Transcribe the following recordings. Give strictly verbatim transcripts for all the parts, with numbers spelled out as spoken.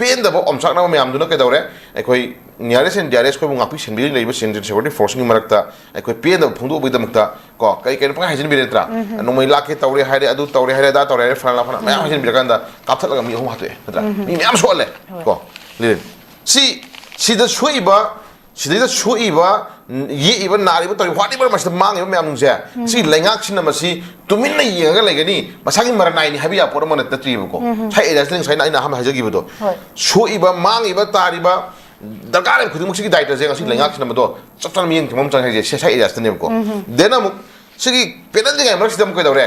ꯄꯦꯟꯗꯕ ꯑꯣꯝꯆꯥꯛꯅꯕ ꯃꯌꯥꯝꯗꯨꯅ ꯀꯩꯗꯧꯔꯦ? ꯑꯩꯈꯣꯏ ꯅꯤꯌꯔꯦꯁ ꯑꯦꯟ ꯗꯤꯌꯔꯦꯁ ꯑꯩꯈꯣꯏꯕꯨ ꯉꯥꯛꯄꯤ ꯁꯦꯟꯕꯤꯔꯤ ꯂꯩꯔꯤꯕ ꯁꯦꯟꯇ꯭ꯔꯦꯜ ꯁꯦꯀ꯭ꯌꯨꯔꯤꯇꯤ ꯐꯣꯔꯁꯀꯤ ꯃꯔꯛꯇ ꯑꯩꯈꯣꯏ ꯄꯦꯟꯗꯕ ꯐꯣꯡꯗꯣꯛꯄꯒꯤꯗꯃꯛꯇ ꯀꯣ ꯀꯩ ꯀꯩꯅꯣ ꯄꯪꯍꯥꯏ ꯍꯥꯏꯖꯤꯟꯕꯤꯔꯦ ꯅꯠꯇ꯭ꯔꯥ? ꯅꯣꯡꯃꯩ ꯂꯥꯛꯀꯦ ꯇꯧꯔꯦ ꯍꯥꯏꯔꯦ, ꯑꯗꯨ ꯇꯧꯔꯦ ꯍꯥꯏꯔꯦ, ꯑꯗꯥ ꯇꯧꯔꯦ ꯍꯥꯏꯔꯦ, ꯐꯂꯥꯅ ꯐꯂꯥꯅ ꯃꯌꯥꯝ ꯍꯥꯏꯖꯤꯟꯕꯤꯔꯀꯥꯟꯗ ꯀꯥꯞꯊꯠꯂꯒ ꯃꯤ ꯑꯍꯨꯝ ꯍꯥꯠꯇꯣꯛꯑꯦ ꯅꯠꯇ꯭ꯔꯥ? ꯃꯤ ꯃꯌꯥꯝ ꯁꯣꯛꯍꯜꯂꯦ꯫ ꯀꯣ ꯂꯤꯂꯤꯟ, ꯁꯤ ꯁꯤꯗ ꯁꯣꯛꯏꯕ ꯁꯤꯗꯩꯗ ꯁꯣꯛꯏꯕ, ꯌꯦꯛꯏꯕ, ꯅꯥꯔꯤꯕ, ꯇꯧꯔꯤꯕ, whatever, ꯃꯁꯤꯗ ꯃꯥꯡꯉꯤꯕ ꯃꯌꯥꯝꯁꯦ, ꯁꯤ ꯂꯩꯉꯥꯛꯁꯤꯅ ꯃꯁꯤ ꯇꯨꯃꯤꯟꯅ ꯌꯦꯡꯉꯒ ꯂꯩꯒꯅꯤ, ꯃꯁꯥꯒꯤ ꯃꯔꯅꯥꯏꯅꯤ ꯍꯥꯏꯕ ꯌꯥꯕ ꯄꯣꯠ ꯑꯃ ꯅꯠꯇ꯭ꯔꯤꯕꯀꯣ꯫ ꯉꯁꯥꯏ ꯑꯦꯔꯤꯌꯥꯁꯤꯗ ꯉꯁꯥꯏꯅ ꯑꯩꯅ ꯑꯍꯥꯟꯕ ꯍꯥꯏꯖꯈꯤꯕꯗꯣ, ꯍꯣꯏ꯫ ꯁꯣꯛꯏꯕ, ꯃꯥꯡꯉꯤꯕ, ꯇꯥꯔꯤꯕ, ꯗꯔꯀꯥꯔ ꯂꯩꯕ ꯈꯨꯗꯤꯡꯃꯛꯁꯤꯒꯤ ꯗꯥꯏꯇꯁꯦ ꯉꯁꯤ ꯂꯩꯉꯥꯛꯁꯤꯅ ꯃꯗꯣ ꯆꯞ ꯆꯥꯅ ꯃꯤꯠꯌꯦꯡ ꯊꯝꯕ ꯑꯃ ꯆꯪꯉꯦ ꯍꯥꯏꯁꯦ ꯁꯤ ꯉꯁꯥꯏ ꯑꯦꯔꯤꯌꯥꯁꯤꯗꯅꯦꯕꯀꯣ꯫ ꯗꯦꯟ ꯑꯃꯨꯛ ꯁꯤꯒꯤ ꯄꯦꯟꯅꯗ꯭ꯔꯤꯉꯩ ꯃꯔꯛꯁꯤꯗ ꯑꯃꯨꯛ ꯀꯩꯗꯧꯔꯦ?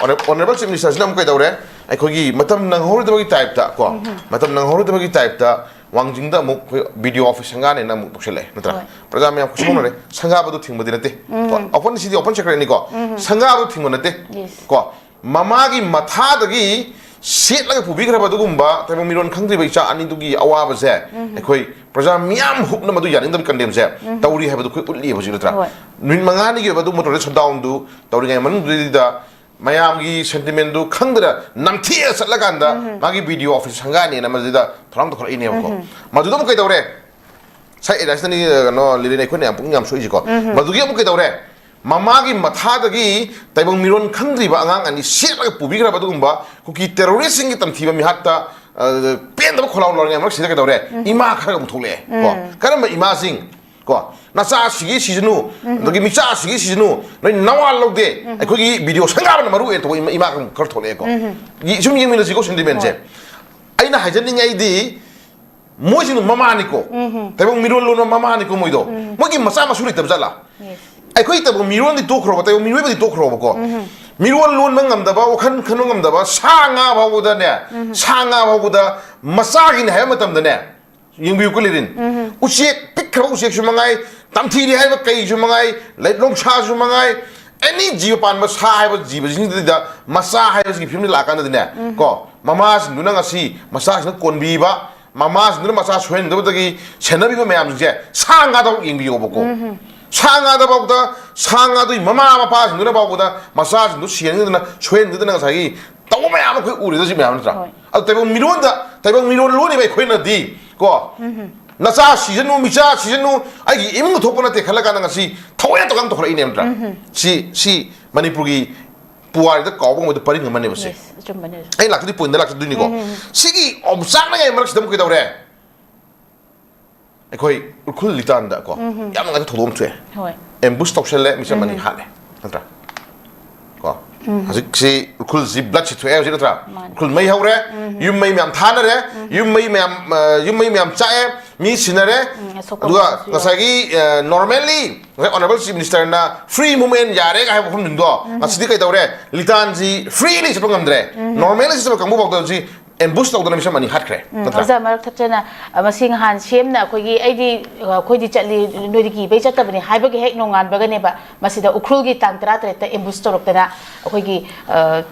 ꯑꯣꯅꯔꯦꯕꯜ ꯆꯤꯐ ꯃꯤꯅꯤꯁꯇꯔꯁꯤꯅ ꯑꯃꯨꯛ ꯀꯩꯗꯧꯔꯦ? ꯑꯩꯈꯣꯏꯒꯤ ꯃꯇꯝ ꯅꯪꯍꯧꯔꯣꯏꯗꯕꯒꯤ ꯇꯥꯏꯞꯇ ꯀꯣ, ꯃꯇꯝ ꯅꯪꯍꯧꯔꯣꯏꯗꯕꯒꯤ ꯇꯥꯏꯞꯇ ꯋꯥꯡꯖꯤꯡꯗ ꯑꯃꯨꯛ ꯑꯩꯈꯣꯏ ꯕꯤ ꯗꯤ ꯑꯣ ꯑꯣꯐꯤꯁ ꯁꯪꯒꯥꯅꯦꯅ ꯑꯃꯨꯛ ꯇꯧꯁꯜꯂꯛꯑꯦ ꯅꯠꯇ꯭ꯔꯥ? ꯍꯣꯏ꯫ ꯄ꯭ꯔꯖꯥ ꯃꯌꯥꯝ ꯈꯨꯠꯁꯥꯎꯅꯔꯦ, ꯁꯪꯒꯥꯕꯗꯨ ꯊꯤꯡꯕꯗꯤ ꯅꯠꯇꯦ꯫ ꯀꯣ, ꯑꯣꯄꯟ, ꯁꯤꯗꯤ ꯑꯣꯄꯟ ꯁꯦꯀ꯭ꯔꯦꯠꯅꯤꯀꯣ꯫ ꯁꯪꯒꯥꯕꯗꯨ ꯊꯤꯡꯕ ꯅꯠꯇꯦ꯫ ꯌꯦꯁ꯫ ꯀꯣ, ꯃꯃꯥꯒꯤ ꯃꯊꯥꯗꯒꯤ ꯁꯦꯠꯂꯒ ꯄꯨꯕꯤꯈ꯭ꯔꯕ ꯑꯗꯨꯒꯨꯝꯕ ꯇꯥꯏꯕꯪ ꯃꯤꯔꯣꯟ ꯈꯪꯗ꯭ꯔꯤꯕ ꯏꯆꯥ ꯑꯅꯤꯗꯨꯒꯤ ꯑꯋꯥꯕꯁꯦ ꯑꯩꯈꯣꯏ ꯄ꯭ꯔꯖꯥ ꯃꯤꯌꯥꯝ ꯍꯨꯞꯅ ꯃꯗꯨ ꯌꯥꯅꯤꯡꯗꯕ ꯀꯟꯗꯦꯝꯁꯦ ꯇꯧꯔꯤ ꯍꯥꯏꯕꯗꯨ ꯑꯩꯈꯣꯏ ꯎꯠꯂꯤꯕ ꯍꯧꯖꯤꯛ ꯅꯠꯇ꯭ꯔꯥ? ꯍꯣꯏ꯫ ꯅꯨꯃꯤꯠ ꯃꯉꯥꯅꯤꯒꯤ ꯑꯣꯏꯕ ꯑꯗꯨꯒꯨꯝꯕ ꯇꯧꯔꯤꯕ ꯁꯠꯗꯥꯎꯟꯗꯨ ꯇꯧꯔꯤꯉꯩ ꯃꯅꯨꯡꯗꯨꯗ ꯃꯌꯥꯝꯒꯤ ꯁꯦꯟꯇꯤꯃꯦꯟꯗꯨ ꯈꯪꯗꯅ ꯅꯝꯊꯦꯛꯑ ꯆꯠꯂꯀꯥꯟꯗ ꯃꯥꯒꯤ ꯕꯤ ꯗꯤ ꯑꯣ ꯑꯣꯐꯤꯁ ꯁꯪꯒꯥꯅꯦꯅ ꯃꯗꯨꯗ ꯊꯧꯔꯥꯡ ꯇꯧꯈꯠꯂꯛꯏꯅꯦꯕꯀꯣ꯫ ꯃꯗꯨꯗ ꯑꯃꯨꯛ ꯀꯩꯗꯧꯔꯦ? ꯁꯥꯏ ꯑꯦꯔꯤꯌꯥꯁꯤꯗꯅꯤ, ꯀꯩꯅꯣ, ꯂꯤꯂꯤꯟ, ꯑꯩꯈꯣꯏꯅ ꯌꯥꯝ ꯄꯨꯛꯅꯤꯡ ꯌꯥꯝ ꯁꯣꯛꯏꯁꯤꯀꯣ꯫ ꯃꯗꯨꯒꯤ ꯑꯃꯨꯛ ꯀꯩꯗꯧꯔꯦ? ꯃꯃꯥꯒꯤ ꯃꯊꯥꯗꯒꯤ ꯇꯥꯏꯕꯪ ꯃꯤꯔꯣꯟ ꯈꯪꯗ꯭ꯔꯤꯕ ꯑꯉꯥꯡ ꯑꯅꯤ ꯁꯦꯠꯂꯒ ꯄꯨꯕꯤꯈ꯭ꯔꯕ ꯑꯗꯨꯒꯨꯝꯕ ꯀꯨꯀꯤ ꯇꯦꯔꯣꯔꯤꯁꯁꯤꯡꯒꯤ ꯇꯝꯊꯤꯕ ꯃꯤꯍꯥꯠꯇ, ꯑ, ꯄꯦꯟꯗꯕ ꯈꯣꯜꯂꯥꯎ ꯂꯥꯎꯔꯤꯉꯩ ꯃꯔꯛꯁꯤꯗ ꯀꯩꯗꯧꯔꯦ? ꯏꯃꯥ ꯈꯔꯒ ꯑꯃꯨꯛ ꯊꯣꯛꯂꯛꯑꯦ꯫ ꯀꯣ, ꯀꯔꯝꯕ ꯏꯃꯥꯁꯤꯡ? ꯀꯣ, ꯅꯆꯥ ꯁꯤꯒꯤ ꯁꯤꯖꯅꯨ, ꯑꯗꯒꯤ ꯃꯤꯆꯥ ꯁꯤꯒꯤ ꯁꯤꯖꯅꯨ, ꯅꯣꯏ ꯅꯋꯥ ꯂꯧꯗꯦ, ꯑꯩꯈꯣꯏꯒꯤ ꯕꯤ ꯗꯤ ꯑꯣ ꯁꯪꯒꯥꯕꯅ ꯃꯔꯨ ꯑꯣꯏ ꯇꯧꯕ ꯏꯃꯥ, ꯏꯃꯥ ꯈꯔ ꯊꯣꯛꯂꯛꯑꯦꯀꯣ꯫ ꯁꯨꯝ ꯌꯦꯡꯃꯤꯟꯅꯁꯤꯀꯣ ꯁꯦꯟꯇꯤꯃꯦꯟꯁꯦ꯫ ꯍꯣꯏ꯫ ꯑꯩꯅ ꯍꯥꯏꯖꯅꯤꯡꯉꯤ ꯑꯩꯗꯤ ꯃꯣꯏꯁꯤꯡꯗꯣ ꯃꯃꯥꯅꯤꯀꯣ꯫ ꯇꯥꯏꯕꯪ ꯃꯤꯔꯣꯜ ꯂꯣꯟꯕ ꯃꯃꯥꯅꯤꯀꯣ ꯃꯣꯏꯗꯣ꯫ ꯃꯣꯏꯒꯤ ꯃꯆꯥ ꯃꯁꯨ ꯂꯩꯇꯕ ꯖꯥꯠꯂꯥ? ꯌꯦꯁ꯫ ꯑꯩꯈꯣꯏ ꯇꯥꯏꯕꯪ ꯃꯤꯔꯣꯟꯗꯤ ꯇꯣꯛꯈ꯭ꯔꯣꯕ, ꯇꯥꯏꯕꯪ ꯃꯤꯑꯣꯏꯕꯗꯤ ꯇꯣꯛꯈ꯭ꯔꯣꯕꯀꯣ꯫ ꯃꯤꯔꯣꯜ ꯂꯣꯟꯕ ꯉꯝꯗꯕ, ꯋꯥꯈꯜ ꯈꯟꯕ ꯉꯝꯗꯕ, ꯁꯥ ꯉꯥ ꯐꯥꯎꯕꯗꯅꯦ, ꯁꯥ ꯉꯥ ꯐꯥꯎꯕꯗ ꯃꯆꯥꯒꯤꯅꯤ ꯍꯥꯏꯕ ꯃꯇꯝꯗꯅꯦ, ꯌꯦꯡꯕꯤꯌꯨꯀꯣ ꯂꯤꯂꯤꯟ꯫ ꯎꯆꯦꯛ, ꯄꯤꯛꯈ꯭ꯔꯕ ꯎꯆꯦꯛꯁꯨ ꯃꯉꯥꯏ, ꯇꯝꯊꯤꯔꯤ ꯍꯥꯏꯕ ꯀꯩꯁꯨ ꯃꯉꯥꯏ, ꯂꯩ-, ꯅꯣꯡꯁꯥꯁꯨ ꯃꯉꯥꯏ, ꯑꯦꯅꯤ ꯖꯤꯕ ꯄꯥꯟꯕ ꯁꯥ ꯍꯥꯏꯕ ꯖꯤꯕꯁꯤꯡꯁꯤꯗ ꯃꯆꯥ ꯍꯥꯏꯕꯁꯤꯒꯤ ꯐꯤꯕꯝꯗ ꯂꯥꯛꯑꯀꯥꯟꯗꯗꯤꯅꯦ, ꯀꯣ, ꯃꯃꯥꯁꯤꯡꯗꯨꯅ ꯉꯁꯤ ꯃꯆꯥꯁꯤꯡꯗ ꯀꯣꯟꯕꯤꯕ, ꯃꯃꯥꯁꯤꯡꯗꯨꯅ ꯃꯆꯥ ꯁꯣꯏꯍꯟꯗꯕꯗꯒꯤ ꯁꯦꯟꯅꯕꯤꯕ ꯃꯌꯥꯝꯁꯤꯡꯁꯦ ꯁꯥ ꯉꯥꯗꯧ ꯌꯦꯡꯕꯤꯌꯣꯕꯀꯣ꯫ ꯁꯥ ꯉꯥꯗ ꯐꯥꯎꯗ, ꯁꯥ ꯉꯥꯗꯨꯒꯤ ꯃꯃꯥ ꯃꯄꯥꯁꯤꯡꯗꯨꯅ ꯐꯥꯎꯕꯗ ꯃꯆꯥꯁꯤꯡꯗꯨ ꯁꯤꯍꯟꯈꯤꯗꯅ, ꯁꯣꯏꯍꯟꯈꯤꯗꯅ ꯉꯁꯥꯏꯒꯤ ꯇꯧꯕ ꯃꯌꯥꯝ ꯑꯩꯈꯣꯏ ꯎꯔꯤꯗ ꯁꯤ ꯃꯌꯥꯝ ꯅꯠꯇ꯭ꯔꯥ? ꯍꯣꯏ꯫ ꯑꯗꯨ ꯇꯥꯏꯕꯪ ꯃꯤꯔꯣꯟꯗ ꯇꯥꯏꯕꯪ ꯃꯤꯔꯣꯜ ꯂꯣꯏꯅꯦꯕ ꯑꯩꯈꯣꯏꯅꯗꯤ ꯀꯣ꯫ ꯅꯆꯥ ꯁꯤꯖꯅꯨ, ꯃꯤꯆꯥ ꯁꯤꯖꯅꯨ, ꯑꯩꯒꯤ ꯏꯃꯨꯡꯗ ꯊꯣꯛꯄ ꯅꯠꯇꯦ ꯈꯜꯂ ꯀꯥꯟꯗ ꯉꯁꯤ ꯊꯑꯣꯏꯅ ꯇꯧꯔꯒ ꯇꯧꯈꯠꯂꯛꯏꯅꯦ ꯅꯠꯇ꯭ꯔꯥ? ꯁꯤ ꯁꯤ ꯃꯅꯤꯄꯨꯔꯒꯤ ꯄꯨꯋꯥꯔꯤꯗ ꯀꯥꯎꯕ ꯉꯝꯃꯣꯏꯗꯕ ꯄꯔꯤꯡ ꯑꯃꯅꯦꯕ ꯁꯦ꯫ Yes, ꯑꯆꯨꯝꯕꯅꯦ꯫ ꯑꯩ ꯂꯥꯛꯇꯣꯏꯗꯤ ꯄꯣꯏꯟꯗ ꯂꯥꯛꯆꯗꯣꯏꯅꯤꯀꯣ꯫ ꯁꯤꯒꯤ ꯑꯣꯝꯆꯥꯛꯅꯉꯩ ꯃꯔꯛꯁꯤꯗ ꯑꯃꯨꯛ ꯀꯩꯗꯧꯔꯦ? ꯑꯩꯈꯣꯏ ꯎꯈ꯭ꯔꯨꯜ ꯂꯤꯇꯥꯟꯗ ꯀꯣ, ꯌꯥꯝ ꯅꯨꯡꯉꯥꯏꯇꯕ ꯊꯧꯗꯣꯛ ꯑꯃ ꯊꯣꯛꯑꯦ꯫ ꯍꯣꯏ꯫ ꯑꯦꯝꯕꯨꯁ ꯇꯧꯁꯜꯂꯦ, ꯃꯤꯆꯝ ꯑꯅꯤ ꯍꯥꯠꯂꯦ, ꯅꯠꯇ꯭ꯔꯥ? ꯀꯣ, ꯍꯧꯖꯤꯛꯁꯤ ꯎꯈ꯭ꯔꯨꯜꯁꯤ ꯕ꯭ꯂꯠꯁꯤ ꯊꯣꯛꯑꯦ ꯍꯧꯖꯤꯛ, ꯅꯠꯇ꯭ꯔꯥ? ꯃꯥꯅꯦ꯫ ꯎꯈ꯭ꯔꯨꯜ ꯃꯩ ꯍꯧꯔꯦ, ꯌꯨꯝ ꯃꯩ ꯃꯌꯥꯝ ꯊꯥꯅꯔꯦ, ꯌꯨꯝ ꯃꯩ ꯃꯌꯥꯝ ꯑ, ꯌꯨꯝ ꯃꯩ ꯃꯌꯥꯝ ꯆꯥꯛꯑꯦ, ꯃꯤ ꯁꯤꯅꯔꯦ꯫ ꯎꯝ, ꯑꯁꯣꯛꯄ ꯑꯗꯨꯒ ꯃꯌꯥꯝꯁꯨ ꯌꯥꯎꯔꯦ꯫ ꯉꯁꯥꯏꯒꯤ ꯅꯣꯔꯃꯦꯜꯂꯤ ꯉꯁꯥꯏ ꯑꯣꯅꯔꯦꯕꯜ ꯆꯤꯐ ꯃꯤꯅꯤꯁꯇꯔꯅ ꯐ꯭ꯔꯤ ꯃꯨꯚꯃꯦꯟ ꯌꯥꯔꯦꯒ ꯍꯥꯏꯕ ꯋꯥꯐꯝꯁꯤꯡꯗꯣ ꯉꯁꯤꯗꯤ ꯀꯩꯗꯧꯔꯦ? ꯂꯤꯇꯥꯟꯁꯤ ꯐ꯭ꯔꯤꯂꯤ ꯆꯠꯄ ꯉꯝꯗ꯭ꯔꯦ꯫ ꯅꯣꯔꯃꯦꯜꯂꯤ ꯆꯠꯄ ꯀꯥꯡꯕꯨ ꯐꯥꯎꯗ ꯍꯧꯖꯤꯛ ꯑꯦꯝꯕꯨꯁ ꯇꯧꯗꯅ ꯃꯤꯆꯝ ꯑꯅꯤ ꯍꯥꯠꯈ꯭ꯔꯦ, ꯅꯠꯇ꯭ꯔꯥ? ꯑꯣꯖꯥ, ꯃꯔꯛ ꯊꯠꯆꯅ, ꯑ, ꯃꯁꯤ ꯅꯍꯥꯟ ꯁꯤ ꯑꯦꯝꯅ ꯑꯩꯈꯣꯏꯒꯤ, ꯑꯩꯗꯤ, ꯑ, ꯑꯩꯈꯣꯏꯗꯤ ꯆꯠꯂꯤ, ꯅꯣꯏꯗꯤ ꯀꯤꯕꯩ ꯆꯠꯇꯕꯅꯤ ꯍꯥꯏꯕꯒꯤ ꯍꯦꯛ ꯅꯣꯡꯉꯥꯟꯕꯒꯅꯦꯕ ꯃꯁꯤꯗ ꯎꯈ꯭ꯔꯨꯜꯒꯤ ꯇꯥꯡ ꯇꯔꯥꯇꯔꯦꯠꯇ ꯑꯦꯝꯕꯨꯁ ꯇꯧꯔꯛꯇꯅ ꯑꯩꯈꯣꯏꯒꯤ, ꯑ,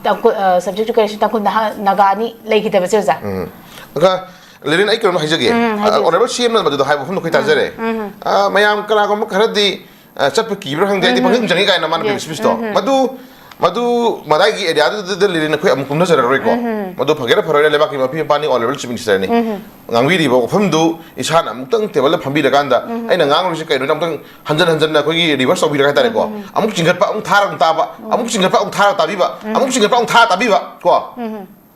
ꯇꯥꯡꯈꯨꯜ, ꯑ, subject to correction ꯇꯥꯡꯈꯨꯜ ꯅꯍꯥ ꯅꯥꯒꯥ ꯑꯅꯤ ꯂꯩꯈꯤꯗꯕꯁꯦ, ꯑꯣꯖꯥ꯫ ꯎꯝ꯫ ꯑꯗꯨꯒ ꯂꯦꯔꯤꯟ, ꯑꯩ ꯀꯩꯅꯣꯝ ꯍꯥꯏꯖꯒꯦ꯫ ꯎꯝ, ꯍꯥꯏꯕꯤꯌꯨ꯫ ꯑꯣꯅꯔꯦꯕꯜ ꯁꯤ ꯑꯦꯝꯅ ꯃꯗꯨꯗ ꯍꯥꯏꯕ ꯋꯥꯐꯝꯗꯣ ꯑꯩꯈꯣꯏ ꯇꯥꯖꯔꯦ꯫ ꯑ, ꯃꯌꯥꯝ ꯀꯅꯥꯒꯨꯝꯕ ꯈꯔꯗꯤ, ꯑ, ꯆꯠꯄ ꯀꯤꯕ꯭ꯔꯥ ꯈꯪꯗꯦ, ꯑꯩꯗꯤ ꯄꯪꯆꯪ ꯆꯪꯉꯤ ꯀꯥꯏꯅ ꯃꯥꯅ ꯄꯤꯕ Yes. ꯁ꯭ꯄꯤꯁꯇꯣ꯫ ꯃꯗꯨ, ꯃꯗꯨ ꯃꯗꯥꯏꯒꯤ ꯑꯦꯔꯤꯌꯥꯗꯨꯗ ꯂꯦꯔꯤꯟ ꯑꯩꯈꯣꯏ ꯑꯃꯨꯛ ꯀꯨꯝꯊꯖꯔꯔꯣꯏꯀꯣ꯫ ꯃꯗꯨ ꯐꯒꯦꯔꯥ ꯐꯔꯣꯏꯔꯥ ꯂꯩꯕꯥꯛꯀꯤ ꯃꯄꯤ ꯃꯄꯥꯅꯤ, ꯑꯣꯅꯔꯦꯕꯜ ꯆꯤꯐ ꯃꯤꯅꯤꯁꯇꯔꯅꯤ꯫ ꯉꯥꯡꯕꯤꯔꯤꯕ ꯋꯥꯐꯝꯗꯨ ꯏꯁꯥꯅ ꯑꯃꯨꯛꯇꯪ ꯇꯦꯕꯜꯗ ꯐꯝꯕꯤꯔꯀꯥꯟꯗ ꯑꯩꯅ ꯉꯥꯡꯂꯨꯔꯤꯁꯦ ꯀꯩꯅꯣ ꯑꯝꯇꯪ ꯍꯟꯖꯟ ꯍꯟꯖꯟꯅ ꯑꯩꯈꯣꯏꯒꯤ ꯔꯤꯚꯔꯁ ꯇꯧꯕꯤꯔꯒ ꯍꯥꯏꯇꯥꯔꯦꯀꯣ꯫ ꯑꯃꯨꯛ ꯆꯤꯡꯈꯠꯄ ꯑꯃꯨꯛ ꯊꯥꯔ ꯑꯃꯨꯛ ꯇꯥꯕ, ꯑꯃꯨꯛ ꯆꯤꯡꯈꯠꯄ ꯑꯃꯨꯛ ꯊꯥꯔ ꯇꯥꯕꯤꯕ, ꯑꯃꯨꯛ ꯆꯤꯡꯈꯠꯄ ꯑꯃꯨꯛ ꯊꯥꯔ ꯇꯥꯕꯤꯕ ꯀꯣ꯫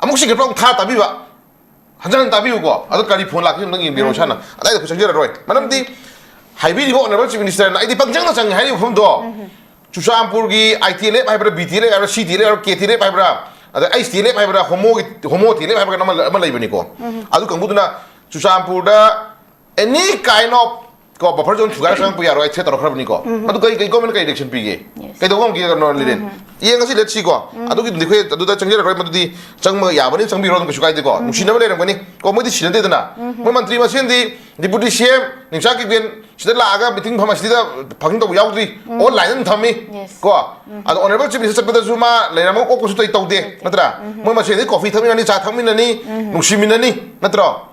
ꯑꯃꯨꯛ ꯆꯤꯡꯈꯠꯄ ꯑꯃꯨꯛ ꯊꯥꯔ ꯇꯥꯕꯤꯕ꯫ ꯍꯟꯖꯟ ꯍꯟꯖꯟ ꯇꯥꯕꯤꯌꯨꯀꯣ꯫ ꯑꯗꯣ ꯀꯔꯤ ꯐꯣꯟ ꯂꯥꯛꯀꯦ ꯑꯝꯇꯪ ꯌꯦꯡꯕꯤꯔꯣ ꯏꯁꯥꯅ꯫ ꯑꯗꯥꯏꯗ ꯑꯩꯈꯣꯏ ꯆꯪꯖꯔꯔꯣꯏ꯫ ꯃꯔꯝꯗꯤ ꯍꯥꯏꯕꯤꯔꯤꯕ ꯑꯣꯅꯔꯦꯕꯜ ꯆꯤꯐ ꯃꯤꯅꯤꯁꯇꯔꯅ ꯑꯩꯗꯤ ꯄꯪꯆꯪꯗ ꯆꯪꯉꯦ ꯍꯥꯏꯔꯤꯕ ꯃꯐꯝꯗꯣ, ꯆꯨꯔꯆꯥꯟꯄꯨꯔꯒꯤ ꯑꯥꯏ ꯇꯤ ꯑꯦꯜ ꯑꯦꯐ ꯍꯥꯏꯕ꯭ꯔꯥ, ꯕꯤ ꯇꯤ ꯑꯦꯜ ꯑꯦꯐ ꯍꯥꯏꯕ꯭ꯔꯥ, ꯁꯤ ꯇꯤ ꯑꯦꯜ ꯑꯦꯐ ꯍꯥꯏꯕ꯭ꯔꯥ, ꯀꯦ ꯇꯤ ꯑꯦꯜ ꯑꯦꯐ ꯍꯥꯏꯕ꯭ꯔꯥ, ꯑꯗ ꯑꯩꯆ ꯇꯤ ꯑꯦꯜ ꯑꯦꯐ ꯍꯥꯏꯕ꯭ꯔꯥ, ꯍꯣꯃꯣꯒꯤ, ꯍꯣꯃꯣ ꯇꯤ ꯑꯦꯜ ꯑꯦꯐ ꯍꯥꯏꯕ꯭ꯔꯥ ꯑꯃ, ꯑꯃ ꯂꯩꯕꯅꯤꯀꯣ꯫ ꯑꯗꯨ ꯀꯥꯡꯕꯨꯗꯨꯅ ꯆꯨꯔꯆꯥꯟꯄꯨꯔꯗ any kind of ꯀꯣ, ꯕꯐꯔ ꯖꯣꯟ ꯊꯨꯒꯥꯏꯔ ꯆꯪꯉꯛꯄ ꯌꯥꯔꯣꯏ, ꯊ꯭ꯔꯦꯠ ꯇꯧꯔꯛꯈ꯭ꯔꯕꯅꯤꯀꯣ꯫ ꯑꯗꯨ ꯀꯩ, ꯀꯩ ꯒꯣꯔꯃꯦꯟ ꯀꯩ ꯑꯦꯛꯁꯟ ꯄꯤꯒꯦ? Yes. ꯀꯩꯗꯧꯕ ꯉꯝꯒꯦ ꯀꯩꯅꯣ, ꯂꯤꯂꯦꯟ? ꯌꯦꯡꯉꯁꯤ, let's see ꯀꯣ꯫ ꯑꯗꯨꯒꯤꯗꯨꯗꯤ ꯑꯩꯈꯣꯏ ꯑꯗꯨꯗ ꯆꯪꯖꯔꯔꯣꯏ, ꯃꯗꯨꯗꯤ ꯆꯪꯕ ꯌꯥꯕꯅꯤ, ꯆꯪꯕꯤꯔꯣ, ꯑꯗꯨꯝ ꯀꯩꯁꯨ ꯀꯥꯏꯗꯦꯀꯣ꯫ ꯅꯨꯡꯁꯤꯅꯕ ꯂꯩꯔꯝꯒꯅꯤ ꯀꯣ, ꯃꯣꯏꯗꯤ ꯁꯤꯅꯗꯦꯗꯅ꯫ ꯃꯣꯏ ꯃꯟꯇ꯭ꯔꯤ ꯃꯁꯦꯟꯗꯤ, ꯗꯤꯄꯨꯇꯤ ꯁꯤ ꯑꯦꯝ ꯅꯤꯡꯆꯥ ꯀꯤꯞꯒꯦꯟ ꯁꯤꯗ ꯂꯥꯛꯑꯒ ꯃꯤꯇꯤꯡ ꯐꯝꯃ ꯁꯤꯗ ꯐꯪꯁꯟ ꯇꯧꯕ ꯌꯥꯎꯗ꯭ꯔꯤ, ꯑꯣꯟꯂꯥꯏꯟ ꯑꯗꯨꯝ ꯊꯝꯃꯤ Yes. ꯀꯣ꯫ ꯑꯗꯣ ꯑꯣꯅꯔꯦꯕꯜ ꯆꯤꯐ ꯃꯤꯅꯤꯁꯇꯔ ꯆꯠꯄꯗꯁꯨ ꯃꯥ ꯂꯩꯔꯝꯃꯒ ꯑꯣꯛꯄꯁꯨ ꯇꯧ-, ꯇꯧꯗꯦ, ꯅꯠꯇ꯭ꯔꯥ? ꯃꯣꯏ ꯃꯁꯦꯟꯗꯤ ꯀꯣꯐꯤ ꯊꯛꯃꯤꯟꯅꯅꯤ, ꯆꯥ ꯊꯛꯃꯤꯟꯅꯅꯤ, ꯅꯨꯡꯁꯤꯃꯤꯟꯅꯅꯤ, ꯅꯠꯇ꯭ꯔꯣ?